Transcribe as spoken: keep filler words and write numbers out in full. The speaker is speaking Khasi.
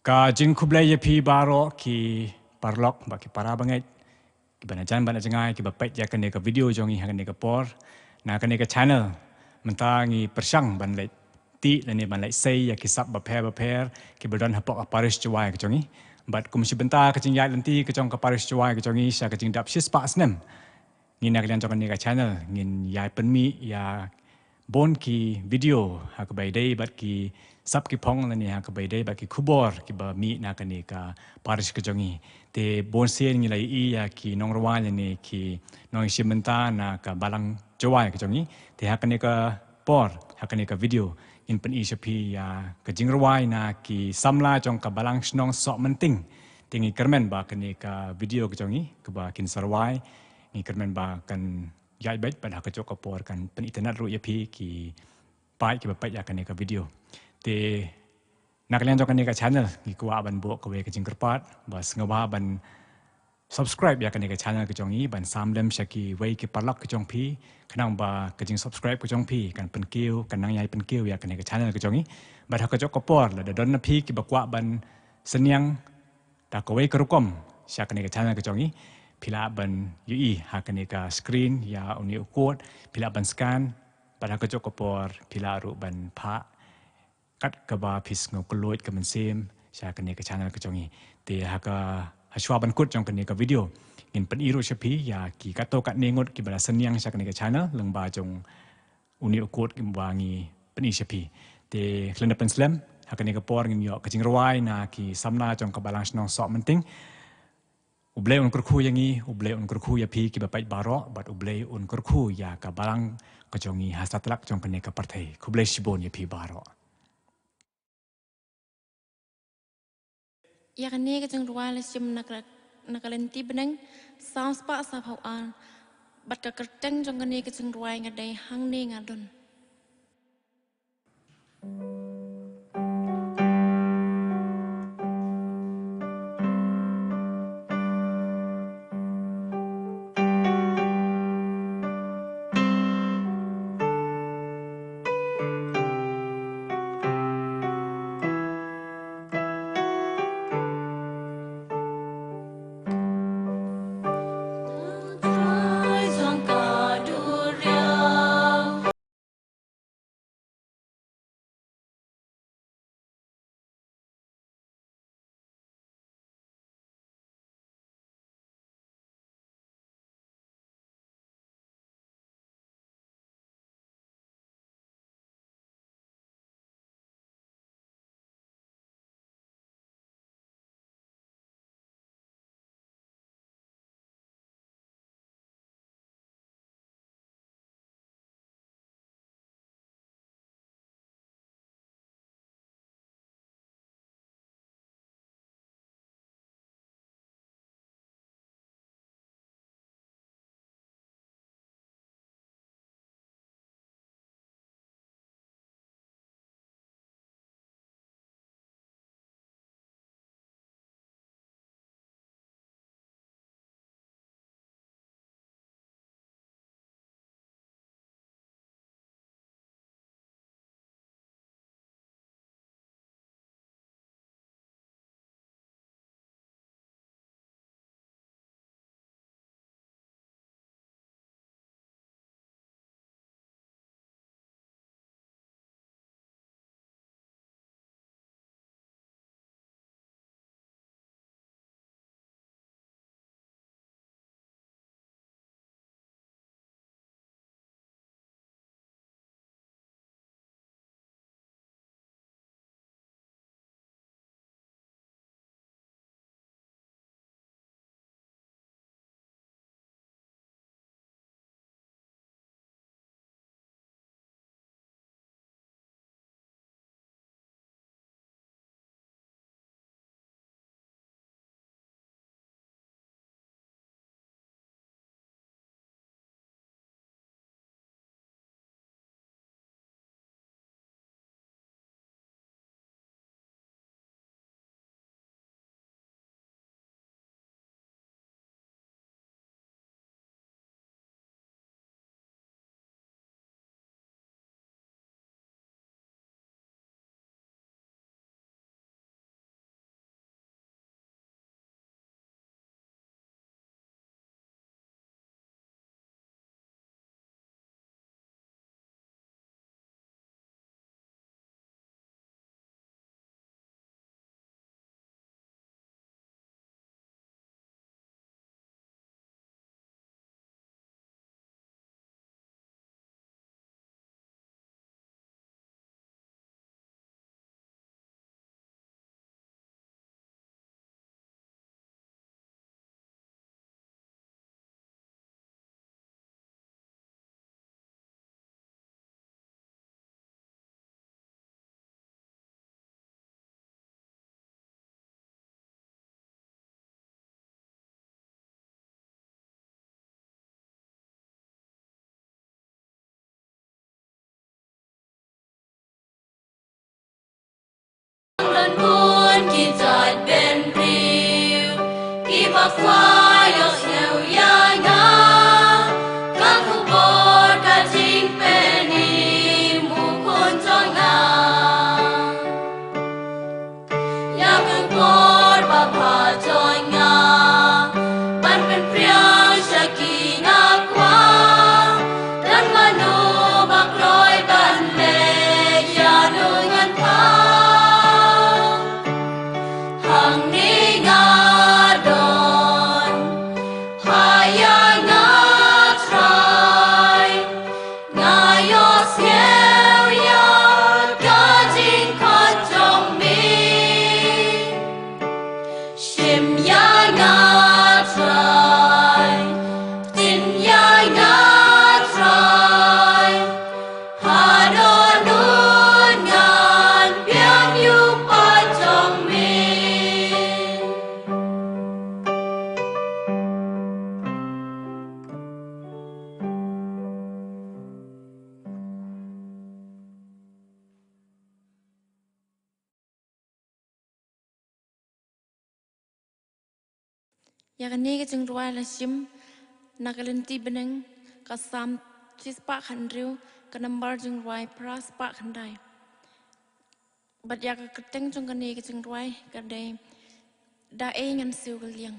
Ka jingkhublei ïa phi baroh ki paralok bad ki para bangeit, kiba na jan bad na jngai, kiba peit ïa kane ka video jong ngi ha kane ka por na kane ka channel. Mynta ngi pyrshang ban leit tih lane ban leit sei ïa ki sap bapher bapher kiba don hapoh ka parish Jowai ka jong ngi. Bad kum shi bynta ka jingïaid lynti ka jong ka parish Jowai ka jong ngi sha ka jingdap shispah snem, ngi na ka liang jong kane ka channel ngin ïai pynmih ïa bun ki video ha kaba ïadei bad ki sap ki phong lane ha kaba ïadei bad ki khubor kiba mih na kane ka parish ka jong ngi. Te bun sien ngi la ïohi ïa ki nongrwai lane ki nongïashim bynta na ka balang Jowai ka jong ngi. Te ha kane ka por, ha kane ka video, ngin pyni sha phi ïa ka jingrwai na ki samla jong ka balang shnong Sohmynting. Te ngi kyrmen ba kane ka video ka jong ngi kaba kin sa rwai, ngi kyrmen ba kan ïaid beit bad ha kajuh ka por kan pynitynnad ruh ïa phi ki paid kiba peit ïa kane ka video. Te na ka liang jong kane ka channel ngi kwah ban buh kawei ka jingkyrpad ba sngewbha ban subscribe ïa kane ka channel ka jong ngi, ban sam lem sha kiwei ki paralok ka jong phi, khnang ba ka jingsubscribe ka jong phi kan pynkiew, kan nang ïai pynkiew ïa kane ka channel ka jong ngi. Bad ha kajuh ka por lada don na phi kiba kwah ban synñiang da kawei ka rukom sha kane ka channel ka jong ngi, phi lah ban ïohi ha kane ka screen ïa une u code, phi lah ban scan, bad ha kajuh ka por phi lah ruh ban phah kat kaba phi sngew kylluid ka mynsiem sha kane ka channel ka jong ngi. Te ha ka, ha shuwa ban kut jong kane ka video, ngin pyni ruh sha phi ïa ki katto katne ngut kiba la synñiang sha kane ka channel lyngba jong une u code kiba ngi pyni sha phi. Te khlem da pynslem, ha kane ka por ngin ïoh ka jingrwai na ki samla jong ka balang shnong Sohmynting. U Blei un kyrkhu ïa ngi, U Blei un kyrkhu ïa phi kiba peit baroh, bad U Blei un kyrkhu ïa ka balang ka jong ngi ha satlak jong kane ka pyrthei. Khublei shibun ïa phi baroh. Ïa kane ka jingrwai la shim na ka, na ka lynti bneng, saw spah saw phew ar, bad ka kyrteng jong kane ka jingrwai nga dei Hangne Nga Don. Khwa ïohsngew ïa nga, ka khubor ka jingpyni, Mukun jong nga. Ïa ka khubor babha jong nga, ban pynpriang sha ki nga khwa, don mano ba kloi ban leh, ïa no ngan pang. Hangne nga don, ha ïa nga Trai, nga ïohsngew ïa ka jingkhot jong me. Shim ïa nga Trai, tin ïa nga Trai, haduh ngan biang ïa u paid jong me. Ïa kane ka jingrwai la shim na ka lynti bneng ka Salm shispah khathynriew, ka number jingrwai phra spah khyndai. Bad ïa ka kyrteng jong kane ka jingrwai ka dei Da ei ngan siew ka liang.